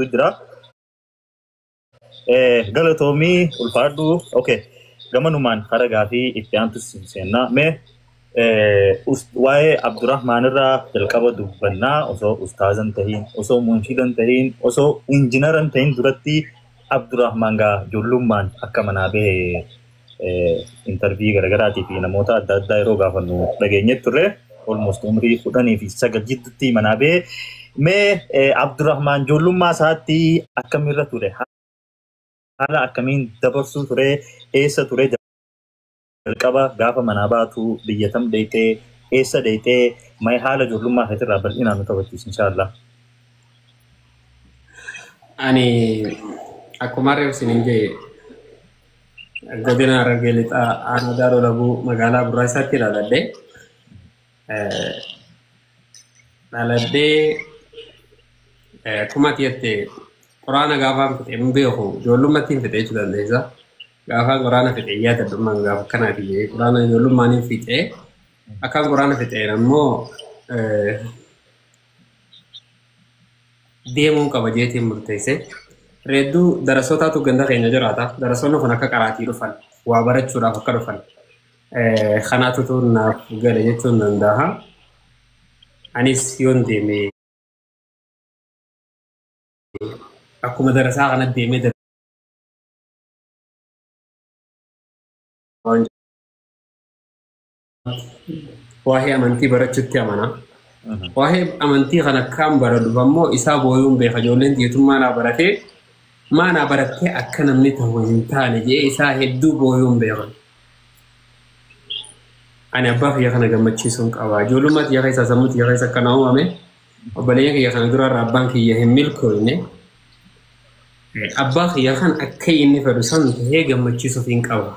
Jira. Galatoomii, ulfaadhu. Okay. Gamanumaan hara gaafii itti aantu seennaa. Mee waa'ee Abdurrahmaan irraa jalqaba dubbannaa. Osoo ustaazan tahiin, osoo munshidan tahiin, osoo injinaran tahiin duratti Abdurrahmaan gaa ijoollummaan akka manaa bahe interview garaagaraatii fi namoota adda addaa yeroo gaafannu dhageenye turre. Almost umrii 19 jidduutti manaa bahe. Mee Abdurrahmaan ijoollummaa isaatti akkamirra ture? Haala akkamiin dabarsuu ture? Eessa ture? Jalqaba gaafa manaa baatu biyya tam dheeyxee? Eessa dheeyxee? Mee haala ijoollummaa keetirraa bal'inaan nu taphachiisi, inshaallah. Ani akkuma reef isiniin jedhe, godina Harargee Lixaa, aanaa Daaroo Labuu, magaalaa Burraasaatti dhaladhee. Dhaladhee akkuma ati jette quraana gaafaan fixe hin beeku, ijoollummaatti hin fixe jechuu dandeessa. Gaafaan quraana fixe yaadadhummaan gaafa akkanaati jedhee quraana ijoollummaan hin fixe. Akkaan quraana fixeen ammoo deemuun qaba jeetiin murteesse. Reedduu darasootaatu ganda keenya jiraata. Darasoonni kun akka qaraatii dhufan, waa barachuudhaaf akka dhufan. Kanaatu naaf gale jechuun danda'a. Anis yoon deeme akkuma darasaa kana deemee waa'ee amantii barachuutti amana. Waa'ee amantii kana akkaan baradhuuf ammoo isaa booyuun beeka. Ijoolleen dhiitummaa naa baratee maanaa barattee akka namni ta'u hin taane jee isaa hedduu booyuun beeka. Ani abbaa kiyya kana gammachiisuun qaba. Ijoollummaa kiyya keessa, sammuu kiyya keessa akkana uumame. Obboleeyyan kiyya kana duraarra abbaan kiyya hin milkoofne. Abbaa kiyya kan akka inni fedhu san tahee gammachiisuuf hin qaba.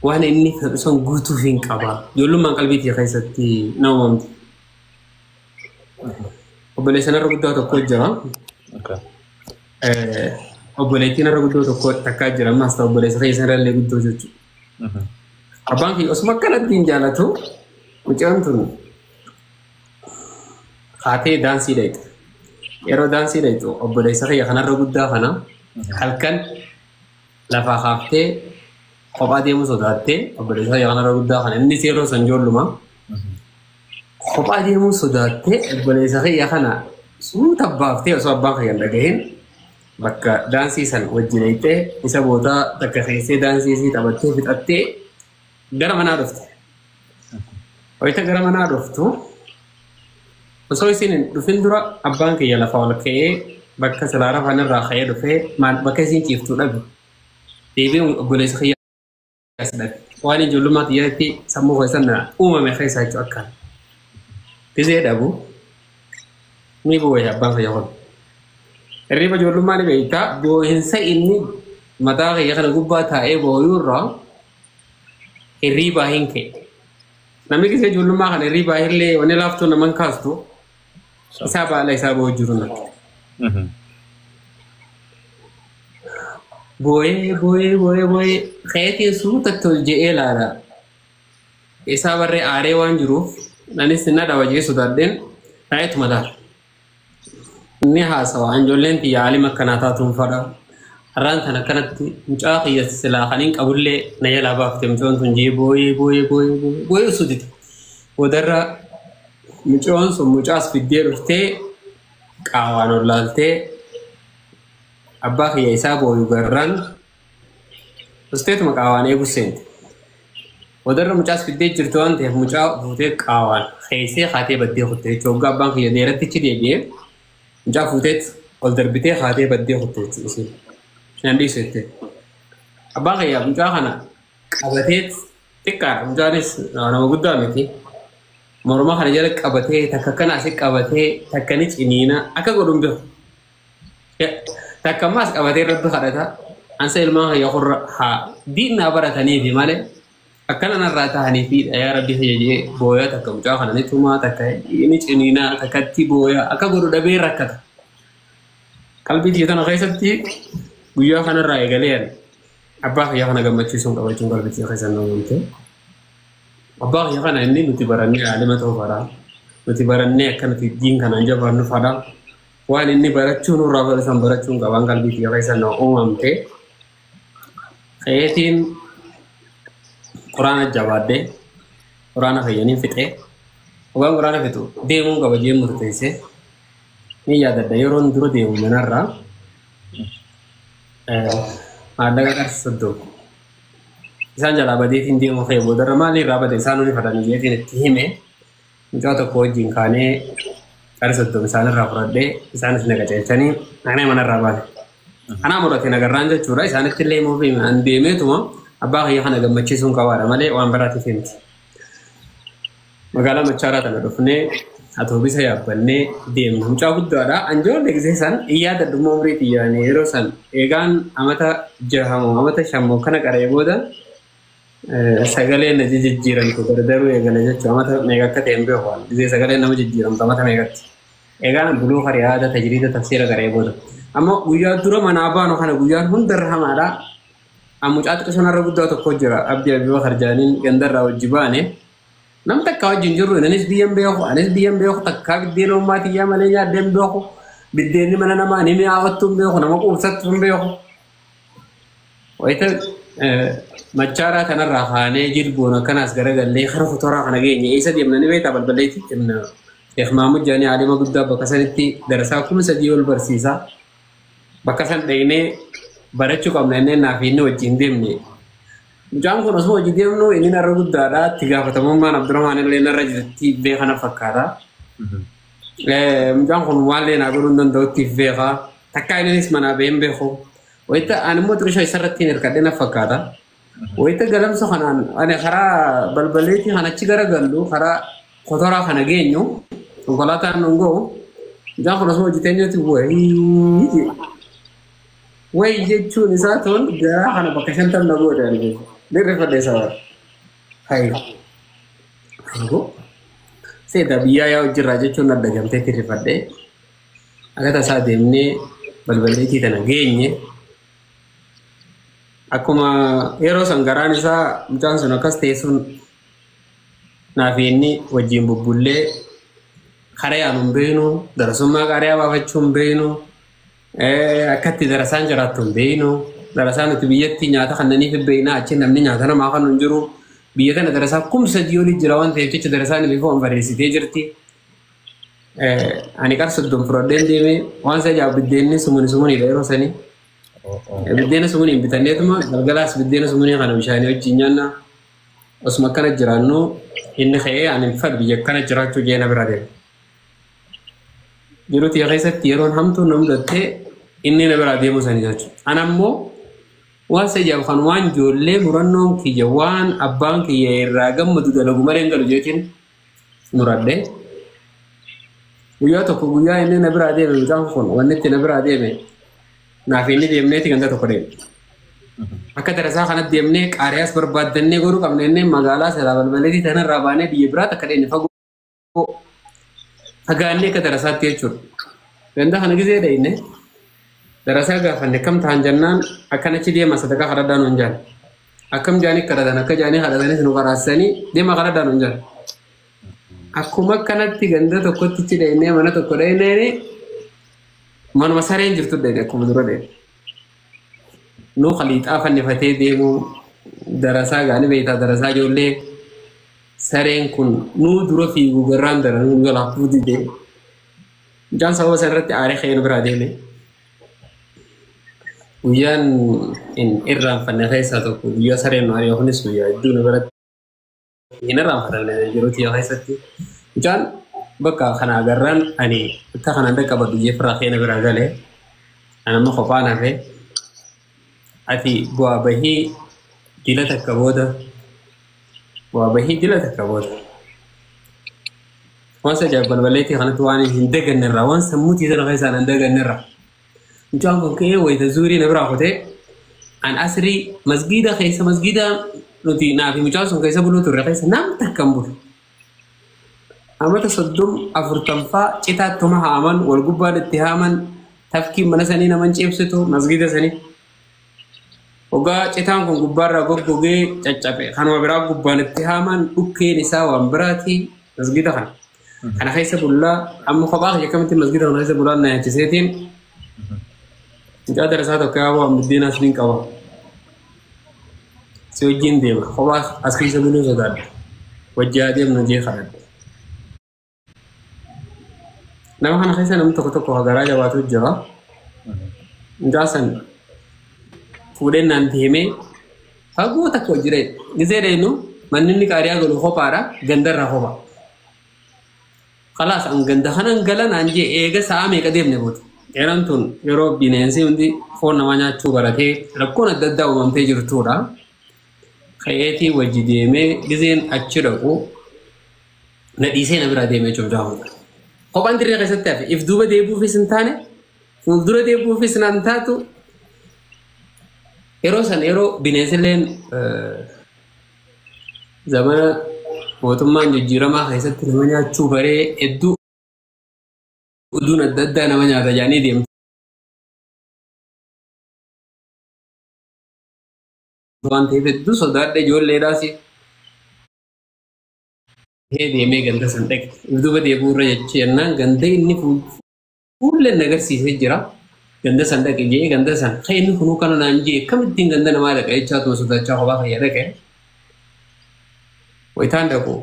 Waan inni fedhu san guutuuf hin qaba. Ijoollummaan qalbii kiyya keessatti na uumamte. Obboleessa narra guddaa tokko jira. Obboleettiin narra guddoo tokko takkaa jira. Ammas ta'u obboleessa keessa irra guddoo jechuudha. Abbaan kiyya osuma akkanatti hin jaalatu, mucaan tun kaatee daansii dhayxe. Yeroo daansii dhayxu obboleessa kiyya kanarra guddaa kana halkan lafaa kaaftee kophaa deemuu sodaattee, obboleessa kiyya kanarra guddaa kana, innis yeroo san ijoolluma, kophaa deemuu sodaattee obboleessa kiyya kana suuta baaftee osoo abbaan kiyya hin dhagahin bakka daansii san wajjin dhayxee, isa boodaa takka keessee daansii isii taphattee fixattee gara manaa dhufte. Wayita gara manaa dhuftu, osoo isin hin dhufin dura abbaan kiyya lafa ol ka'ee bakka silaa rafan irraa ka'ee dhufee maal bakka isin ciiftuu dhabe. Deebiin obboleessa kiyya as dhabe. Waan ijoollummaa kiyyatti sammuu keessan na uumame keessa jechuudha akkaan. Gizee dhabu ni boo'e abbaan kiyya kun. Hirriba ijoollummaa ni beektaa, boo'insa inni mataa kiyya kana gubbaa taa'ee boo'uu irraa hirriibaa hin ka'e. Namni gisee ijoollummaa kana hirriibaa illee wanni laaftuu naman kaastu isaa baala isaa boo'u jiru natti. Boo'ee boo'ee boo'ee boo'ee ka'eetiin suutatti ol je'ee ilaala. Isaa barree aaree waan jiruuf anis na dhawa jee sodaadheen taa'eetuma laala. Inni haasawa, ijoolleen tiyya aalima akkanaa taatuun fadha. Har'aan tan akkanatti mucaa kiyya silaa kan hin qabullee na jalaa baafte mucoon tun jee boo'ee boo'ee boo'ee boo'ee boo'ee osoo dide. Boodarra mucoon sun mucaas fiddee dhuftee qaawaan ol laaltee abbaa kiyya isaa booyu garraan dhusteetuma qaawaan eegu seente. Boodarra mucaas fiddee jirtu waan ta'eef mucaa fuutee qaawaan keessee kaatee baddee kutte jechuudha. Waggaa abbaan kiyya dheerattichi deebi'ee mucaa fuuteet ol darbitee kaatee baddee kutte jechuudha isiin. Nan dhiisu jettee. Abbaan kiyya mucaa kana qabateet, xiqqaadha mucaanis, nama guddaa miti. Morma kana jala qabatee takka kana asi qabatee takka ni ciniina, akka godhu hin beeku. Takka ammaas qabatee rabbi kadhata. Ansa ilmaan kiyya kurra haa diinaa barataniifi malee akkana narraa tahaniifiidha yaa rabbi kiyya jee booyaa, takka mucaa kana ni tumaa, takka ni ciniinaa, takkatti booyaa, akka godhu dhabee rakkata. Qalbii tiyya tana keessatti guyyaa kanarraa eegalee ani abbaa kiyya kana gammachiisuun qaba jechuun qalbii tiyya keessa na uumamte. Abbaa kiyya kana inni nuti barannee aalima ta'uu fadha. Nuti barannee akka nuti diin kanaan jabaannu fadha. Waan inni barachuu nurraa fedhu barachuun qabaan qalbii kiyya keessa na uumamte. Ka'eetiin quraana jabaadhee quraana fayyaniin fixee waan quraana fixu deemuun qaba jee murteessee ni yaadadha yeroon dura deemu manarraa maallaqa qarshii 30 isaan jalaa badeetiin deemu ka'e boodarra maali irraa bade isaan nuni fadhanii jeetiin itti hime mucaa tokko wajjin kaanee qarshii 30 isaanirraa fudhadhee isaanis na qaceelchanii anee manarraa baane. Anaa murate nagarraan jechuudha isaanitti illee himuuf hime an deemeetuma abbaa kiyya kana gammachiisuun qabaadha malee waan biraatiif himti. Magaalaa Machaaraa tana dhufnee atoobisa yaabbannee deemna. Mucaa guddaadha. Anjoollee gisee san iyyaa daddummaa umurii xiyyaanii yeroo san eegaan amata jahamoo amata shammoo kana qaree booda sagalee na jijjiiramtu gardaruu eegale jechuudha. Amata meeqa akka ta'e hin beeku. Gisee sagalee nama jijjiiramtu amata meeqatti. Eegaan buluu hariyaada tajriida tafsiira qaree booda. Amma guyyaa dura manaa baanu kana guyyaan hundarra hamaadha. Mucaa xiqqoo narra guddaa tokko jira. Abdii Abiba Karjaaniin gandarraa wajji baane. Nam takka wajjin jirru innis biyyan beeku anis biyyan beeku takkaa biddeen uumaa tiyyaa malee nyaaddee hin beeku biddeenni mana namaa ni mi'aawattu hin beeku nama quubsattu hin beeku. Wayita Machaaraa kanarraa kaanee jilboon akkanaas garagallee kara kotoraa kana geenye eessa deemna ni beektaa balballeetti deemna. Sheekh Mahmud Jaanii alima guddaa bakka sanitti darasaa 3000 ol barsiisaa. Bakka san dhaqnee barachuu qabna inni naaf inni wajjin deemne. Mucaan kun osoo hojii deemnu inni narra guddaadha. Itti gaafatamummaan Abdurrahmaan illee narra jirti beekana fakkaata. Mucaan kun waan lee naa godhuu hin danda'utti beeka. Takkaa innis manaa bahee hin beeku. Wayita ani immoo xiqqoo isarratti hin hirkadhe na fakkaata. Wayita galamsa kanaan ani karaa balbaleetii kan achi garagallu karaa kotoraa kana geenyu konkolaataan nun ga'u. Mucaan kun osoo hojii teenyutti wayii wayi jechuun isaa toon garaa kana bakka 50 na goote ani beeku. Dirre fadhe isaa. Hayi. Angoo. Seeta biyyaa yaa hojirraa jechuun adda gamtee tirrifadhe. Akka tasaa deemnee balballeetii tana geenye. Akkuma yeroo san garaan isaa mucaan sun akkas ta'e sun naaf inni wajjin bubbullee karaa yaanu hin beeknu darasummaa qaariyaa baafachuu hin beeknu akkatti darasaan jiraattu hin beeknu. Darasaan nuti biyyatti nyaata kannaniif hin beekna achi namni nyaata namaa kan hin jiru. Biyya tana darasaa 3000 olii jira waan ta'eef jecha darasaan bifa barreessitee jirti. Ani qar 30 fudhadheen deemee waan isa ja'a biddeenni sumuni sumuniidha yeroo sanii. Biddeena sumuniin bitanneetuma galgalaas biddeena sumunii kana bishaanii wajjin nyaanna. Osuma akkana jiraannu inni ka'ee ani hin fedhu biyya akkana jiraachuu jee na bira deema. Yeroo tiyya keessatti yeroon hamtuun na mudattee inni na biraa deemuu sanii jechuudha. Ana ammoo waan isa ijaabu kan waan ijoollee murannoon kiyya waan abbaan kiyya irraa gammadu dalagu malee hin galu jeetiin muradhe. Guyyaa tokko guyyaa inni na biraa deeme mucaan kun wanni itti na biraa deeme naaf inni deemneeti ganda tokko deeme. Akka darasaa kanatti deemnee qaariyaas barbaaddannee godhuu qabna inni magaalaa silaa balbaleetii tanarraa baanee biyya biraa takka deemne fagoo fagaannee akka darasaatti jechuudha. Ganda kana gisee dhayne darasaa gaafanne kam ta'an jennaan akkanachi deema sadaqaa kadhadhaa nuun jaan. Akkam jaanii kadhatan akka jaanii kadhatanis nu qaraasisanii deema kadhadhaa nuun jaan. Akkuma akkanatti ganda tokkotti ichi dhaynee mana tokko dhaynee manuma sareen jirtu dhayne akkuma dura dhayne. Nuu khaliixaa fannifatee deemuu darasaa gaanii beektaa darasaa ijoollee sareen kun nuu dura fiigu garraan daranuu nu jalaa fuuti deemu. Mucaan sababa sana irratti aaree ka'ee nu biraa deeme. Guyyaan hin irraanfanne keessaa tokko guyyaa sareen nu ari'u kunis guyyaa hedduu nu biratti hin irraanfatamne yeroo tiyya keessatti. Mucaan bakka kana agarraan ani akka kanaan dhaqqabadhu jee firraa ka'ee na biraa galee ani amma kophaan hafe ati bu'aa bahii dila takka booda bu'aa bahii dila takka booda. Waan isa ajaa'ib balballeetii kanatti waan hin daganne irraa waan sammuu tiisana keessaan hin daganne irraa. Mucaan kun ka'ee wayita zuurii na biraa kutee an asrii masgiida keessa masgiida nuti naa fi mucaan sun keessa buluu turre keessa nam takka hin bulu. Amata 30 40 citaattuma haaman wal gubbaan itti haaman tafkiin mana sanii naman ceebsitu masgiida sanii. Ogaa citaan kun gubbaarraa goggogee caccabe kanuma biraa gubbaan itti haaman dhukkeen isaa waan biraati masgiida kana. Kana keessa bullaa amma kophaa kiyya akkamitti masgida kana keessa bulaa na yaachiseetiin mucaa darasaa tokko yaa waan buddeenaas niin qaba. Si wajjin deema kophaa as keessa buluu sodaadha. Wajjii haa deemnu jee kadhadhe. Nama kana keessa namni tokko tokko garaa jabaatu jira. Mucaa san fuudhee naan deemee fagoo takka jira. Gizee deenu manni inni qaariyaa galu kophaadha gandarraa kopha. Khalaas an ganda kanan gala naan jee eega sa'a meeqa deemne booda. Yeroon tun yeroo bineensi hundi foon namaa nyaachuu baratee rakkoon adda addaa uumamtee jirtudha. Ka'eetii wajji deemee gizeen achi dhaqu na dhiisee na biraa deemee cimdaa hunda. Kophaan dirree keessatti hafe if duuba deebi'uufis hin taane fuuldura deebi'uufis naan taatu yeroo san yeroo bineensilleen zamana mootummaan jijjiiramaa keessatti nama nyaachuu baree hedduu oduun adda addaa nama nyaata jedhanii deemtu. Waan ta'eef hedduu sodaadhe ijoolleedhaas deemee ganda san dhaqe. If duuba deebi'uu irra jechi jennaan ganda inni fuulleen agarsiisee jira. Ganda san dhaqe jee ganda san kan inni kunuu kana naan jee akkamittiin ganda namaa dhaqa jechaa tuma sodaachaa kophaa kiyya dhaqe. Wayitaan dhaqu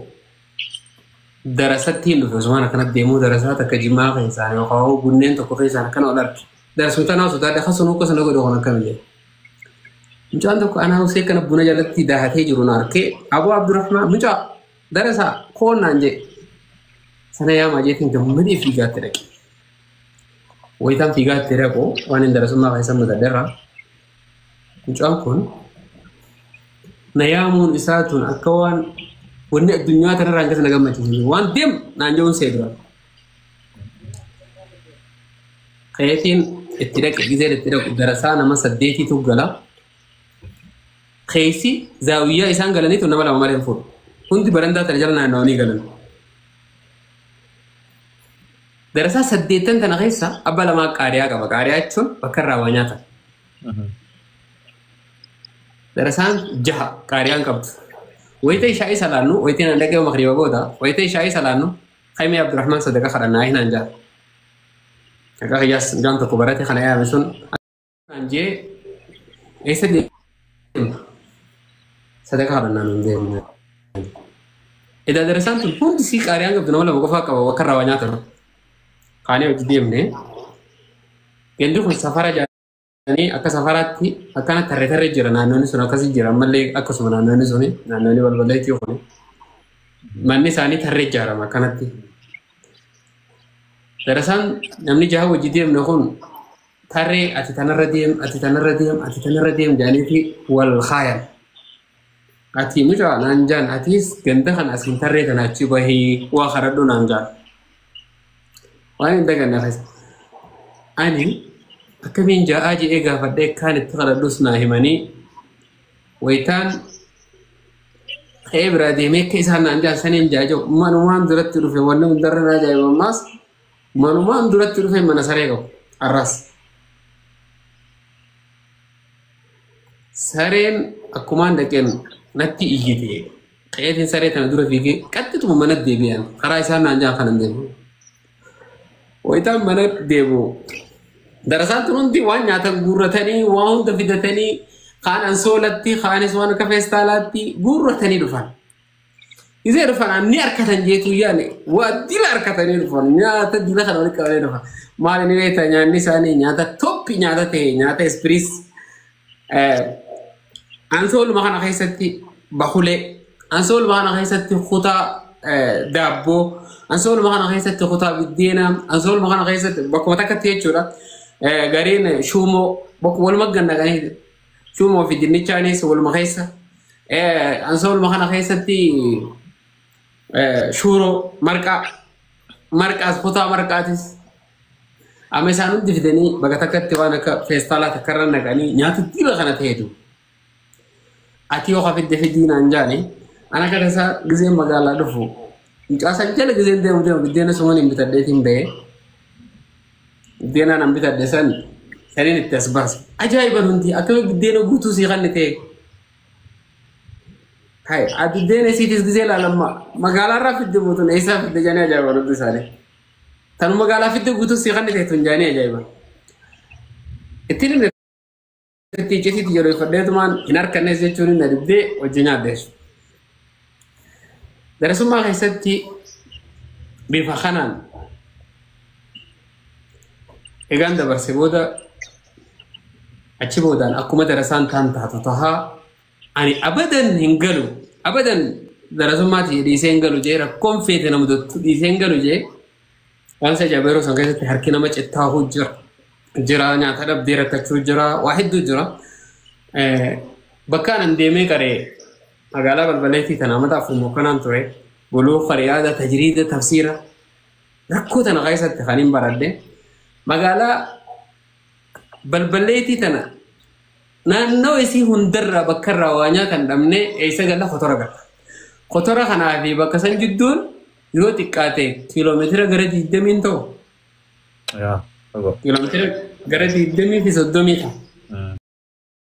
darasatti hin dhufe osoo akkanatti deemuu darasaa takka jimaa keessaan yookaan bunneen tokko keessaan akkana ol arge. Darasuma tanaa sodaadhe akkasuma akkasuma godhe kun akkami jedhe. Mucaan tokko anaa usee kana buna jalatti daahatee jiru na arkee Abuu Abdurrahmaan mucaa darasaa koon naan jedhe. Sana yaamaa jeetiin gammadee fiigaatti dhaqe. Wayitaan fiigaatti dhaqu waan hin darasummaa keessa mudadheerra. Mucaan kun na yaamuun isaa tun akka waan wanni addunyaa tanarraa hanqisa na gammachiisu waan deem naan jedhuun see dura. Kayeetiin itti dhaqe gizeen itti dhaqu darasaa nama 8tu gala. Keessi zaawiyyaa isaan galaniitu nama lama malee hin fuudhu. Hundi barandaa tana jala naanna'anii galan. Darasaa 8 tana keessa abbaa lamaa qaariyaa qaba. Qaariyaa jechuun bakka irraa waa nyaatan. Darasaan 6 qaariyaan qabdu. Wayita ishaa'ii salaannu wayitiin an dhaqee makriiba booda wayita ishaa'ii salaannu Qaymee Abdurrahmaan sadaqa kadhannaa hinaan jaa. Akka kiyyaas mucaan tokko barate kana yaame sun naan jee eessa deemna? Sadaqa kadhannaa nuun deemna. Edaa darasaan tun hundi sii qaariyaan qabdu nama lama qofaa qaba bakka irraa waa nyaatan. Kaanee hojii deemne. Gandi kun safara jedhanii akka safaraatti akkana tarree tarree jira naannoonni sun akkasii jira ammallee akkasuma naannoonni suni naannoonni balbaleetii kuni manni isaanii tarree ijaarama akkanatti. Darasaan namni jaha hojii deemne kun tarree ati tanarra deem ati tanarra deem ati tanarra deem jedhaniifi wal kaayan. Ati mucaa naan jaan atis ganda kana asiin tarree tana achi bahii waa kadhadhu naan jaan. Waan hin daganne keessa. Ani akkamiin ja'aa jedhee gaafadhee kaan itti kadhadhus naa himanii wayitaan ka'ee biraa deemee akka isaan naan jaan saniin jaaja'u manumaan duratti dhufe wanni hundarra na ajaa'iba ammaas manumaan duratti dhufe mana saree qabu arras. Sareen akkumaan dhaqeen natti iyyite ka'eetiin saree tana dura fiigee qaxxituma mana deebi'an karaa isaan naan jaan kanan deemu. Wayitaan mana deemu darasaan tun hundi waan nyaatan guurratanii waan hunda fidatanii kaan ansoolatti kaanis waan akka feestaalaatti guurratanii dhufan. Isee dhufan ni harkatan jeetu yaane waa dila harkatanii dhufan nyaata dila kana walitti qabanii dhufan. Maal inni beektaa nyaanni isaanii nyaata toppi nyaata ta'e nyaata ispiriis ansooluma kana keessatti bakulee ansooluma kana keessatti kutaa daabboo ansooluma kana keessatti kutaa biddeenaa ansooluma kana keessatti bakkuma takkatti jechuudha. Gareen shuumoo bakkuma waluma gannaqanii shuumoo fi dinnichaanis waluma keessa ansooluma kana keessatti shuuroo marqaa marqaas kutaa marqaatis amma isaan hundi fidanii bakka takkatti waan akka feestaalaa takkarra naqanii nyaata dila kana ta'etu. Ati yoo fidde fidii naan jaani ana akka tasaa gizeen magaalaa dhufu mucaa san jala gizeen deemu deemu biddeena suman hin bitadheetiin ba'ee biddeena nan bitadhe san saniin itti as baase. Ajaa'iba hundi akkami biddeena guutuu sii kanni ta'e. Hai, aduddeen isiitis gisee ilaalamma magaalaarraa fidde guutuun eessaa fidde jedhanii ajaa'iban hundi isaanii. Tanu magaalaa fidde guutuu sii kan ta'e tun jedhanii ajaa'iban. Ittiin himne itti icciitiitti jedhu hin harkannees jechuun hin adiddee hojii nyaaddeessu. Darasummaa keessatti bifa kanaan egaan dabarse booda achi boodaan akkuma darasaan taan taatu tahaa ani abadan hin galu, abadan darasummaatti dhiisee hin galu jee, rakkoon feete nama dottu dhiisee hin galu jee. Waan isa ajaa'iba, yeroo san keessatti harki nama cittaahuu jira jira, nyaata dhabdee rakkachuu jira, waa hedduu jira. Bakka anan deemee qaree magaalaa Balbaleetii tana mata 4 mokonaan ture, buluuqa, riyaada, tajriida, tafsiira, rakkoo tana keessatti kan hin baradhe. Magaalaa Balbaleetii tana naannoo isii hundarraa bakka irraa waa nyaatan dhabnee eessa galla? Kotora galla. Kotora kanaa fi bakka san jidduun yoo xiqqaate kiiloomeetira gara 20 ta'u. Yaa, fagoo. Kiiloomeetira gara 20 fi 30 ta'a.